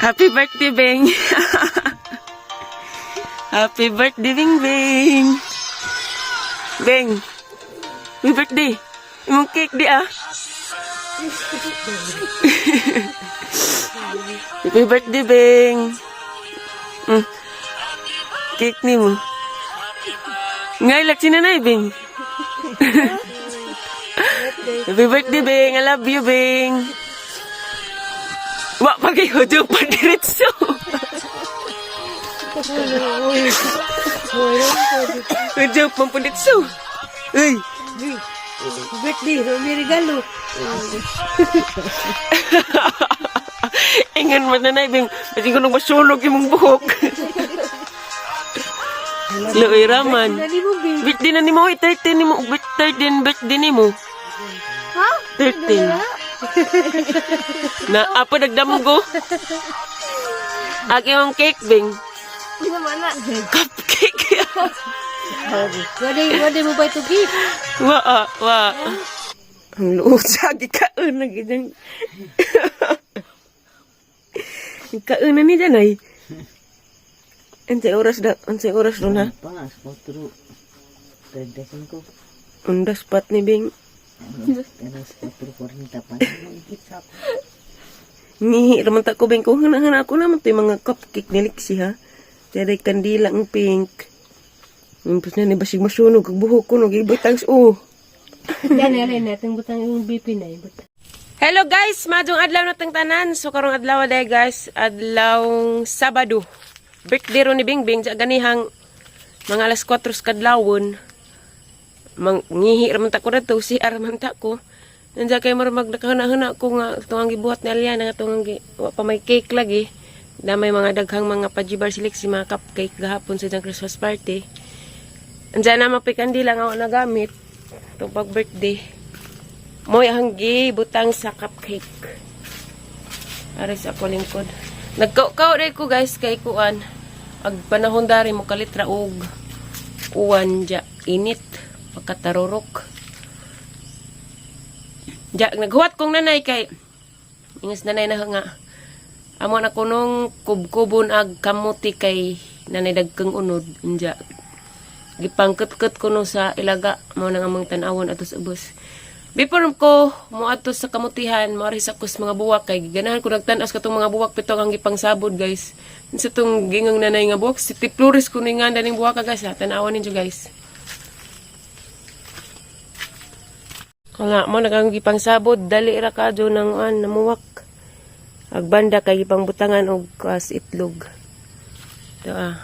Happy birthday, Bing! Happy birthday, Bing Bing! Bing! Happy birthday! Imong cake di ah! Happy birthday, Bing! Cake ni mo. Ngay, si nanay, Bing. Happy birthday, Bing. I love you, Bing. Wa pa kay hudyo pa diretso. Hudyo pa po diretso. Uy. Birthday, may regalo. Ingan mo nanay, Bing. Kasi ko nung masunog imong buhok. Luoy raman. Dali mo, babe. Birthday na nimo, oy, 13 nimo, 13 birthday nimo. Ha? 13. Na apo nagdamgo. Agi mong cake, Bing. Hindi naman na. Cupcake. Wala mo ba ito gift? Wa, ah, wa. Ang luot sa gikaon na ganyan. Kaon na ni dyan ay. Unsay oras da, unsay oras doon ha? Pa, alas 4:35. Undas pat ni Bing. Alas 4:40 pa. Maigit sa ako. Ngihi raman ta ko, Bing. Kung hana-hana ako naman ito yung mga cupcake ni Lexi ha. Tiyaday kandila ang pink. Impos na ni basig masunog ang buhok ko no gibutang oh. Yan, yan, natin butang yung BP na. Butang. Hello guys, madong adlaw na tang tanan. So karong adlaw day guys, adlaw Sabado. Birthday ron ni Bingbing sa ganihang mga alas 4 sa kadlawon. Mang ngihi ra man ta ko radto, CR man ta ko. Nandiyan kay murag magnakahuna-huna ko nga itong ang gibuhat ni Aliana nga itong ang wa pa may cake lagi. Na may mga daghang mga pajibar silik si mga cupcake gahapon sa diyang Christmas party. Andiyan na mapikandila nga wa nagamit itong pag birthday. Moy hanggi butang sa cupcake. Aray sa ako lingkod. Nagkaw-kaw rin ko guys kay kuan. Ag panahon dari mo kalitra og uwan ja init pagkatarurok. Ja naghuwat kong nanay kay ingas nanay na nga. Amo na kunong kubkubon ag kamuti kay nanay dagkeng unod unja. Gipangkut-kut ko no sa ilaga mo nang among tan-awon ato sa ubos. Before ko moadto sa kamutihan, moari sa kus mga buwak kay ganahan ko nagtan-aw sa katong mga buwak pito ang gipangsabod guys. Sa tong gingang nanay nga buwak, si Flores kuno nga ning buwak ka guys, ha. Tan-awon ninyo guys. Kaya mo nagang gipangsabod, dali ra ka do nang an namuwak. Ag banda kay gipangbutangan og kas itlog. Ito ah.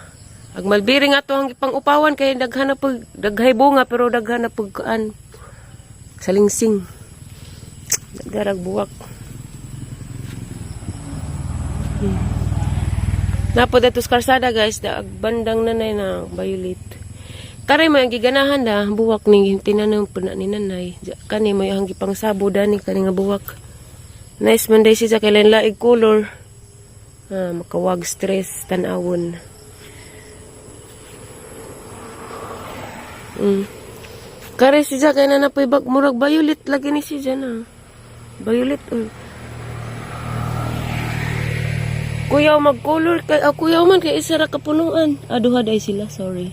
Ag malbiri nga to ang gipang-upawan kay daghan na pag daghay bunga pero daghan na pagkaan. Salingsing. Nagdarag buwak. Napo dato sa karsada guys, da ag bandang nanay na violet. Kare may ang giganahan da buwak ning tinanong po na ni nanay. Kani may ang gipangsabo dani kani nga buwak. Nice man day siya kay lain laig color. Ah, makawag stress tan-awon. Kare siya kay na napoy bag murag violet lagi ni siya na. Violet oh. Kuya mag-color kay ah, kuya man kay isa ra ka punuan. Ah, duha day sila, sorry.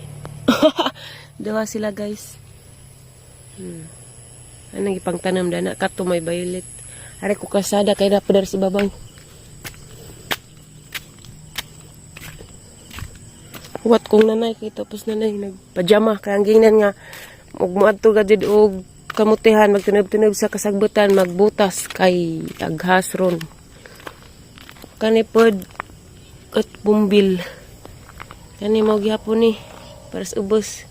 Duha sila guys. Anong ipangtanam dana kato may violet. Are ko kasada kay dapat dari sa babaw. Huwat kong nanay kay tapos nanay nagpajama kay ang gingnan nga ug moadto ka jud og kamutihan magtunob-tunob sa kasagbutan magbutas kay aghas ron. Kani pod kat bumbil. Kani mao gihapon ni para sa ubos.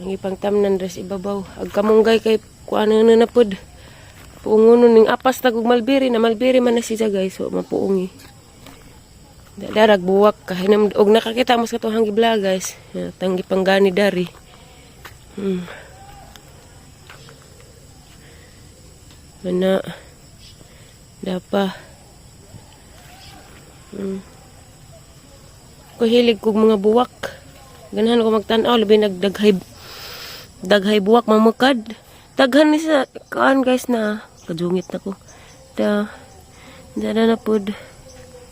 Ang ipangtamnan res ibabaw. Ag kamunggay kay kuano na na pod. Puungonon ning apas tag og malbiri na malbiri man na siya guys. So mapuungi. Darag buwak kahinam og nakakita mo sa katong gibla guys. Ya, tanggi panggani dari. Mana dapa. Ko hilig kog mga buwak. Ganahan ko magtan-aw labi nagdaghay daghay buwak mamukad. Daghan ni sa kaan guys na Kajungit na ko. Ta dana na pod.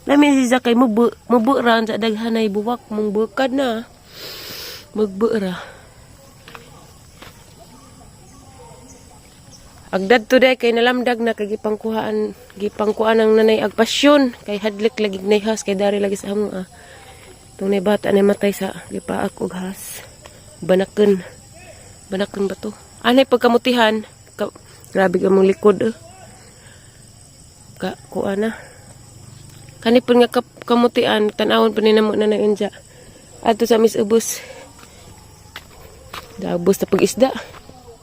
Lami si Zakay mo mo ra sa daghanay buwak mong bukad na. Magbuura. Agdad today kay nalamdag na kay gipangkuhaan gipangkuan ang nanay ag pasyon kay hadlik lagi nayhas kay dari lagi sa amo ah. Tunay bata na matay sa gipaak og has. Banaken. Banaken ba to? Anay pagkamutihan. Ka, grabe ka mong likod eh. Ka kuan na. Kani pud nga kamutian tan-awon pa ni namo na unja. Adto sa Miss Ubos. Dabos na pag-isda.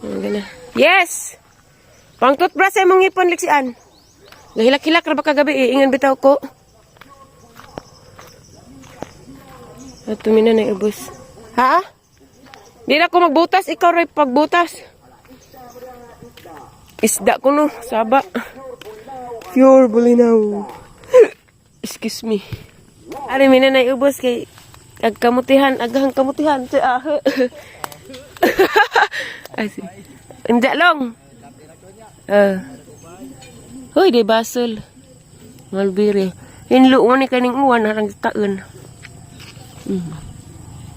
Ang gana. Yes! Pang toothbrush ay mong ipon liksian. Gahilak-hilak ra ba kagabi eh. Ingan bitaw ko. At tumina na ubos. Ha? Di na ko magbutas. Ikaw rin pagbutas. Isda ko no. Saba. Pure bulinaw. Excuse me. Ari mina na ubos kay agkamutihan, aghang kamutihan. Ah. Ay, si. Hindi long. Hoy, di basol. Malbiri. Hinlo mo ni kaning uwan harang taon.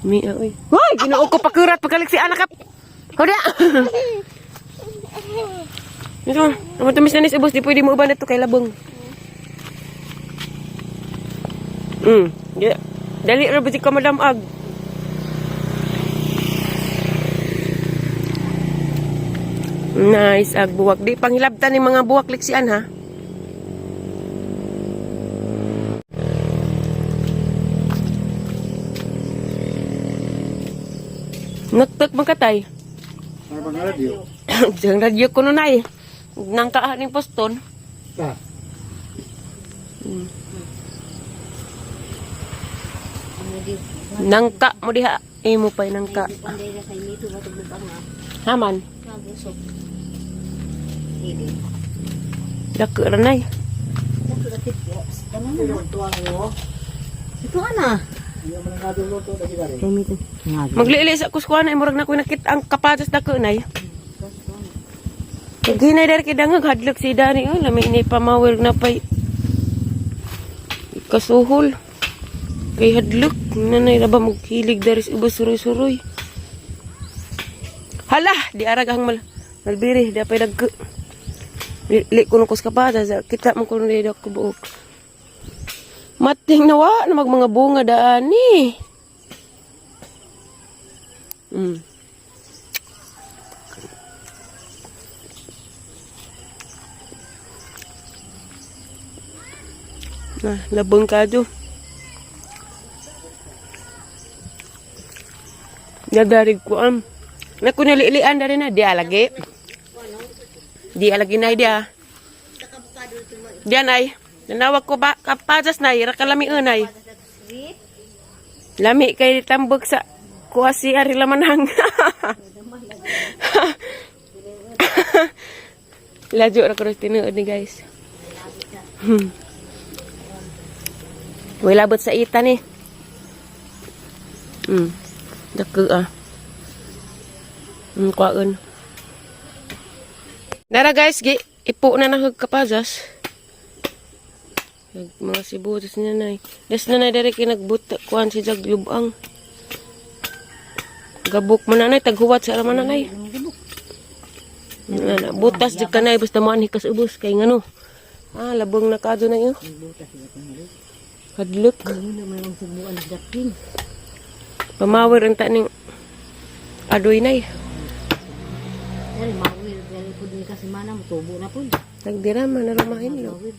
Mi oy. Hoy, Ginoo ko pakurat pagkalik si anak kap. Hoda. Ito, amo tamis na ni sa ubos, di pwede mo uban na to kay labong. Yeah. Dali ra ba di ka madam ag. Nice ag buwak. Di panghilabtan ni mga buwak liksian ha. Nagtak man katay. Ano bang radio? Diyan radyo ko nun ay. Nang kaaning poston. Ah, Nangka mo diha. Imo pa'y nangka. Haman. Dako ra nay. Ito ana. Magliili sa kuskuana murag na ko nakita ang kapatas dako nay. Ginay dari kay dangag hadlok si Dani oh lami ni pamawil na pay kasuhol. Kay hadlok nanay ra ba maghilig dari sa ubos suroy-suroy. Hala, di arag ang malbiri, di apay dagko. Li kuno kus kapatas, kita mo kuno di dako buok. Mating nawa na mag mga bunga daan ni. Na, labong kadyo. Nadarig ko am. Naku nililian dari na di alagi. Di alagi na dia. Diyan ay. Nanawag ko ba kapajas na ira kalami unay. Lami kay tambok sa kuha si Ari Lamanang. Ladyo ra ko rin tinuod ni guys. Way labot sa ita ni. Dako ah. Kuwaon. Nara guys, gi ipo na nahug kapajas. Nag mga sibutas niya nay. Des na nay dere kay nagbuta kuan si Jag lubang. Gabok man nanay taghuwat sa man nanay. Na, butas jud kanay basta mo anhi kas ubos kay ngano. Ah, labong na kadto na iyo. Hadlok. Pamawir ang taning adoy nay. Dari mawil dari pud ni kasi mana mutubo na pud. Nagdira man na rumahin lo. Mawil.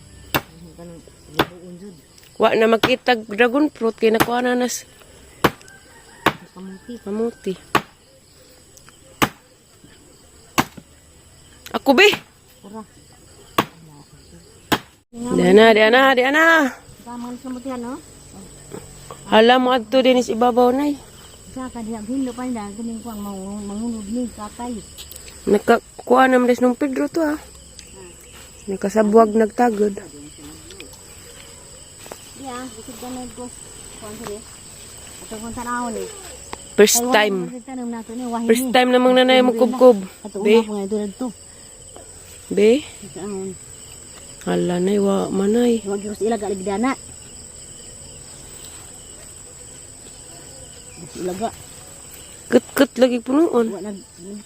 Kanang buon jud. Wa na makita dragon fruit kay nakuha na nas Kamuti. kamuti. Ako be. Ura. Diana, diana, diana. Tama sa mutihan no? Hala mo adto din is ibabaw nay. Sa ka diha hinlo pa nila ganing kuang mangunod ni katay. Nakakuha naman des nung Pedro to ah. Nakasabwag nagtagod. Ya, bukod ka na ko. Kuang sir. Ato kung tanawon ni. First time. Tanong nato ni wahin First time namang nanay mo kubkob. Ato Be. una pa nga dito. Be, Kaon. hala nay wa manay. Wa gyud ilaga lagi dana. Ilaga. Kut-kut lagi punuon. Wa nag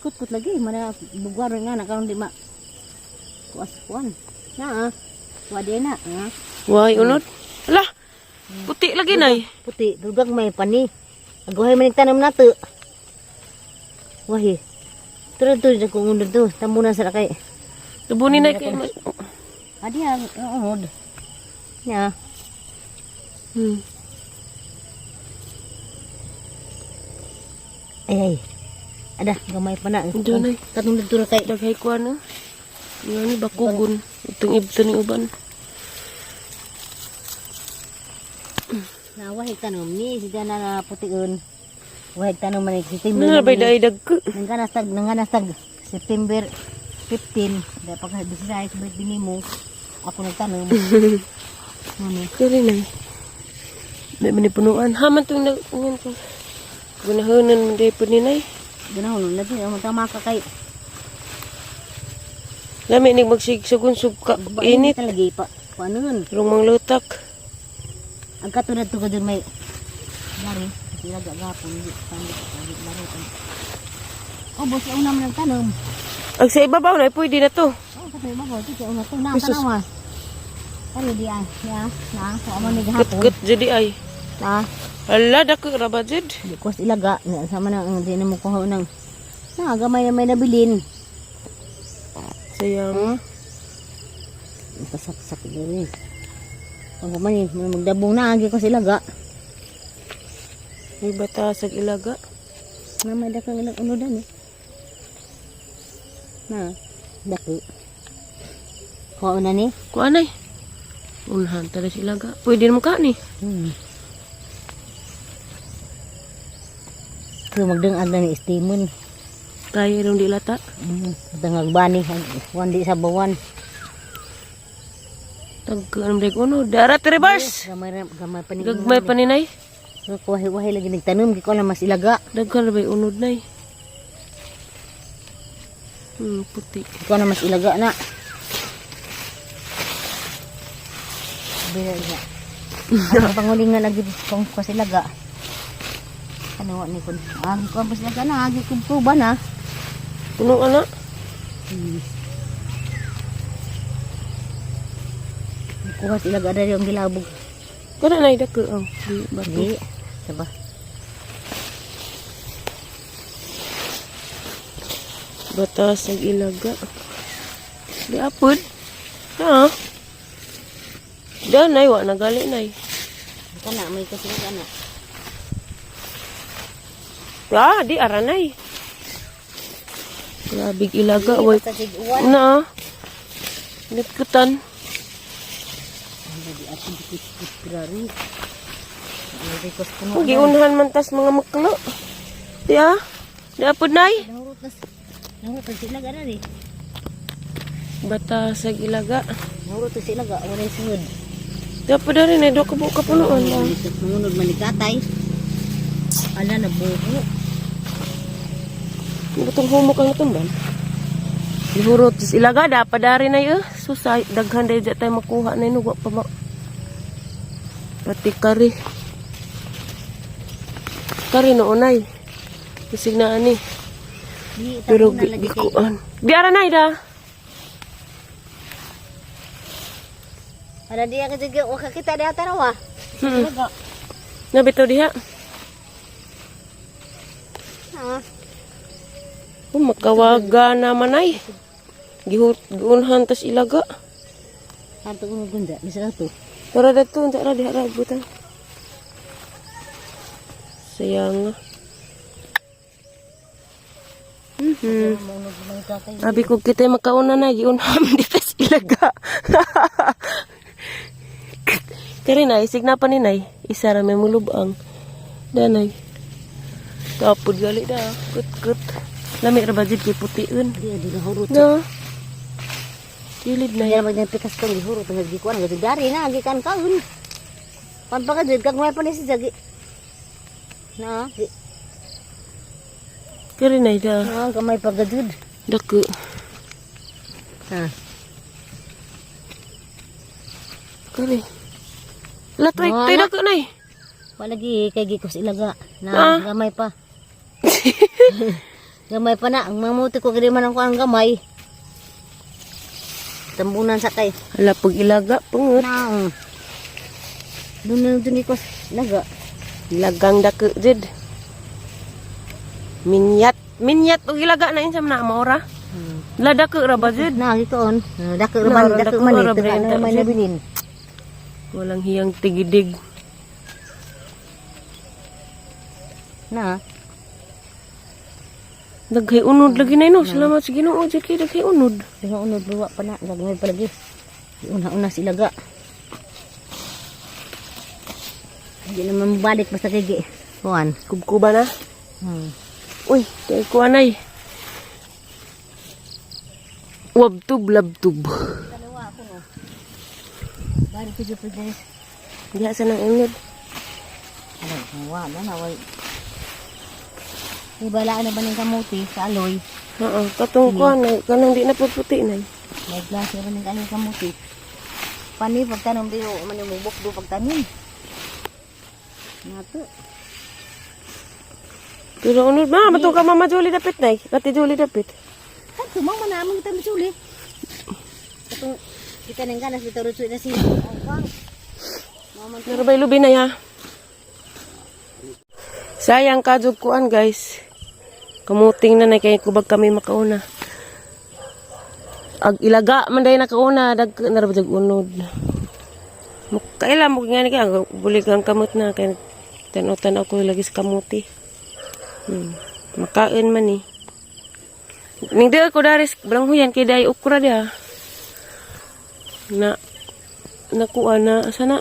kut-kut lagi mana bugwar nga na karon di ma. Kuas kuan. Na ah. Wa di na. Ah. Way unod. Ala. Puti lagi nay. Puti, dugang may pani. Aguhay man tanom nato. Wahi. Turo to sa kung unod to, tamunan sa kay. Tubunin nay kay. Adi ang unod. Nya. Ay ay. Ada gamay pa na. Diyan ay. Katong dito ra kay. Daghay kuan ah. Nga ni bakugon. Itong ibto ni uban. Na wahi tanom ni si dana na putiun. Wahi tanom man September. Ano na bay day dagko. Nangganastag September 15. Dahil pagka 16 birthday nimo, ako nagtanom. Ano? Dili nay. May manipunuan. Haman tong nag ngan to. Gunahonan man day pud ni nay. Ganahon lagi ang tama ka kay Lami ni magsigsugon-sug ka init. Talaga pa. Paano nun? Rong manglutak. Ang katulad to ka dun may dari sila gagapon hindi pangit pangit laro ka. Oh, boss, una man ang tanong. Ag sa ibabaw na pwede na to. Oh, sa ibabaw ba ito una to na Jesus. tanawa. Kani di ah, ya, na, ko amo ni gahapon. Kut-kut jadi ay. Na, Ala dako ra ba jud? di ko ilaga na sama na ang di na mo kuha nang. Na gamay na may nabilin. Sayang. Pasaksak diri. Ang man magdabong na agi ko sa ilaga. May batasag ilaga. Na may dakang ilang unodan eh. Na, dako. Kuha na ni. Kuan ay. Unhan tala sa ilaga. Pwede naman ka ni. So magdangag na ni Steamon. Kaya rong dilata. Dangag bani, wan di sa bawan. Tagka anong day uno. Darat reverse. Gamay ra- gamay pa ni. Gagmay pa ni nay. Wahi-wahi lagi nagtanom, gi ko lang mas ilaga. Daghan ra bay unod nay. Puti. Gi ko na mas ilaga na. Bila niya. Ang panguling nga lagi kung ko ilaga. Ano wa ni kun? Agi ko mas ilaga na, agi ko kuba na. Puno ana. Kuha sa ilaga dari ang gilabog. Kana nay dako oh. Di bato. Di. Saba. Batasag ilaga. Di apod. Ha. Danay wa nagali nay. Kana may kasi kana. Ah, di aranay. Grabe ilaga way. Basta sig uwan. Na. Nitkutan. Di ato dikit grari. Ano ko sa puno. Giunhan man tas mga maklo. Di ah. Di apod nay. Nahurot nas. Nahurot tas ilaga na ni. Batasag ilaga. Nahurot tas ilaga walay sungod. Di apod dari nay do ka buka punuan. Ah. Mangunod man ni katay. Ala na buho. Butong humok ang natumban. Gihurot tas ilaga da padari nay eh. Susay daghan day tayo makuha nay nuwa pa ma. Pati kari. Kari noon ay. Isig na ani. Di Pero tapunan lagi kay. gikuan. Di ara nay da. Ala diya ka jud wa ka kita diha tarawa. Ilaga. Nabitaw diha. Ha. Oh, makawaga naman ay. Gihut giunhan tas ilaga. Anto ko gunda bisa to. Tara dato unsa ra diha ra butang. Sayang. Mangunod man ni katay. Abi ko kita makauna na giunham di tas ilaga. Kari nay, signa pa ni nay. Isa ra may mulubang. Danay. Kapod gali da. Kut kut. Lami ra ba jud kay putiun. Di di nahurot. Na. Kilid na. Kaya naman pikas ko gihurot ang gikuan gud dari na gikan kaun. Pan pa ka jud kag may panis jagi. Na, di, Kari nay da. na gamay pa gajud. Dako. Ha. Kari. La try Wala. tay dako nay. Wala gi kay gikos ilaga na Ah. gamay pa. Gamay pa na ang mamuti ko kiri man ang kuang gamay. Tambunan sa kay. Hala pag ilaga pangut. Na. Dun na dun gikos ilaga. Ilagang dako jud. Minyat, minyat og ilaga na insam na maora. La dako ra ba jud? Na gikoon. Dako Na, man dako dako man ra ito ba na may jud? nabilin. Walang hiyang tigidig. Na. Daghay unod lagi na no. Salamat sa Ginoo jud kay daghay unod. Tinga unod luwa pa na gamay pa lagi. Una-una silaga. Hindi naman balik basta kay gi. Kuan. Kubkuba na. Uy, kay kuan ay. Wabtub labtub. Dalawa ako no. Bari ko jud guys. Diha sa nang unod. Ano, wa na na way. Ibalaan na ba ng kamuti sa aloy? Oo, katong kuan ay kanang di na puti nay. May klase ba ng kaning kamuti? Pani pagtanom di man yung mubok do pagtanim. Nato. Pero unod ma, mato ka Mama Julie dapit nay. Kati Julie dapit. Kadto mo man among kita misuli. Katong kita nang ganas bitaw rutsu na si. Ang Pero bay lubi na ya. Sayang kadug kuan guys. Kamuting na nay kay kubag kami makauna. Ag ilaga man day nakauna dag na ra ba jag unod. Kaila mo ngani kay ang bulig ang kamot na kay tan-aw-tan-aw ko lagi sa kamuti. Makain man ni. Ning di ko daris barang huyan kay day okra dia. Na nakuha na asa na.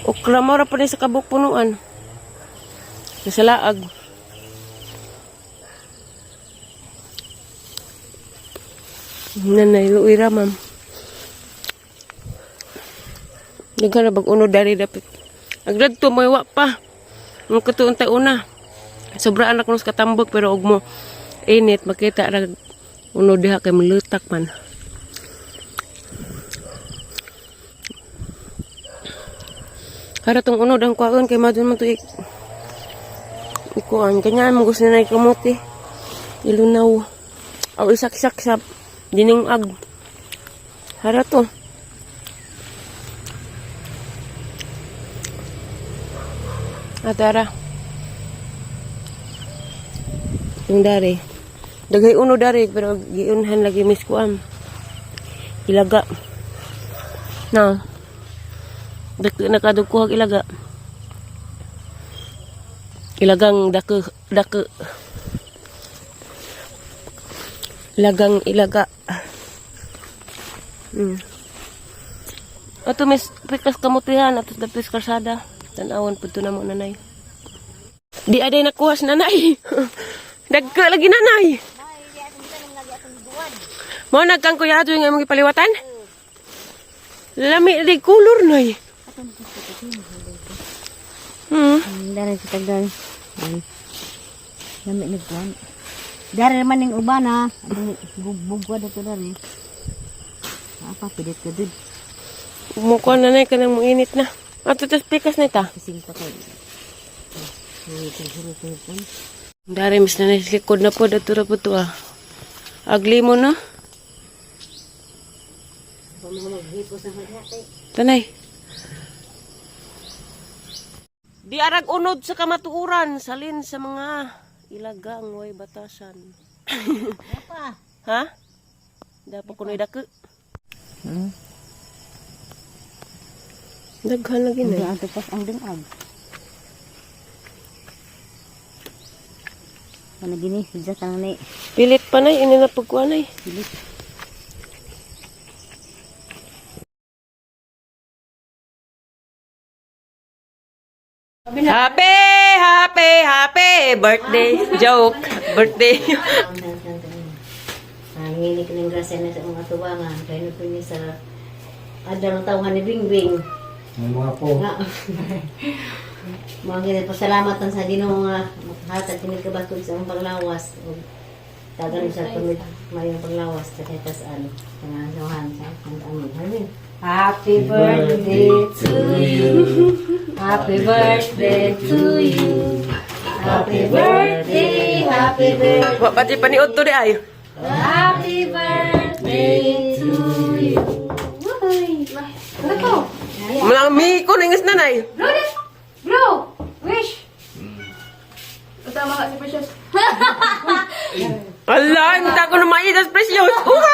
Okra mo ra pa ni sa kabuk punuan. Nasa laag. Nanay, luwi ra, ma'am. Daghan na bag uno dari dapit. Agrad to mo wa pa. Ang katuon tay una. Sobra anak ko sa katambok pero og mo init makita ra uno diha kay malutak man. Hara tong unod ang kuwaon kay madun man to ikuan kanya mo gusto na kamote. Ilunaw. Aw isak-sak sa diningag. Hara to. Atara. Yung dari. Daghay uno dari pero giunhan lagi miss kuan. Ilaga. Na. Dak nakadugkuhag ilaga. Ilagang dako dako. Ilagang ilaga. Ato mis pikas kamutihan ato dapis karsada. Tan-awan pud to namo nanay. Di aday nakuha sa nanay. Dagko lagi nanay. Mao nagkang kuya ato nga imong gipaliwatan? Lami di kulor nay. Dari sa tagdan. Lami nagkuan. Dari man ning uban ha. Bugwa dato dari. Apa pilit ka dud. Mukha nanay kanang muinit na. Ato tas pikas na ita. Kasing pa kay. Dari mis nanay sa likod na po dato ra po to ah. Agli mo no? Tanay. Di arag unod sa kamatuoran, salin sa mga ilagang way batasan. Apa? Ha? Dapat kunoy dako. Daghan lagi na. Ang tupas ang dingag. Ano gini, hidya tang ni. Pilit pa nay, ini na pagkuha nay. Pilit. Happy, happy, happy birthday. Joke. Birthday. Nanginginig ko ng grasya na sa mga tuwangan. Kaya na po niya sa adang tawhan ni Bingbing. May mga po. Nga. Mga ganyan, pasalamatan sa Ginoo nga makahatag kini kabatod sa among panglawas ug tagan sa tumid mayong panglawas sa katasan sa sa amin. Amen. Happy birthday to you. Happy birthday to you. Happy birthday, happy birthday. Wa pati paniod to di ay. Happy birthday to you. Uy. Ano to? Mga mi ko na ingas nanay. Blow this! Blow! Wish! Tama ka si Precious. Ala, hindi ako na maidas, Precious. Uy!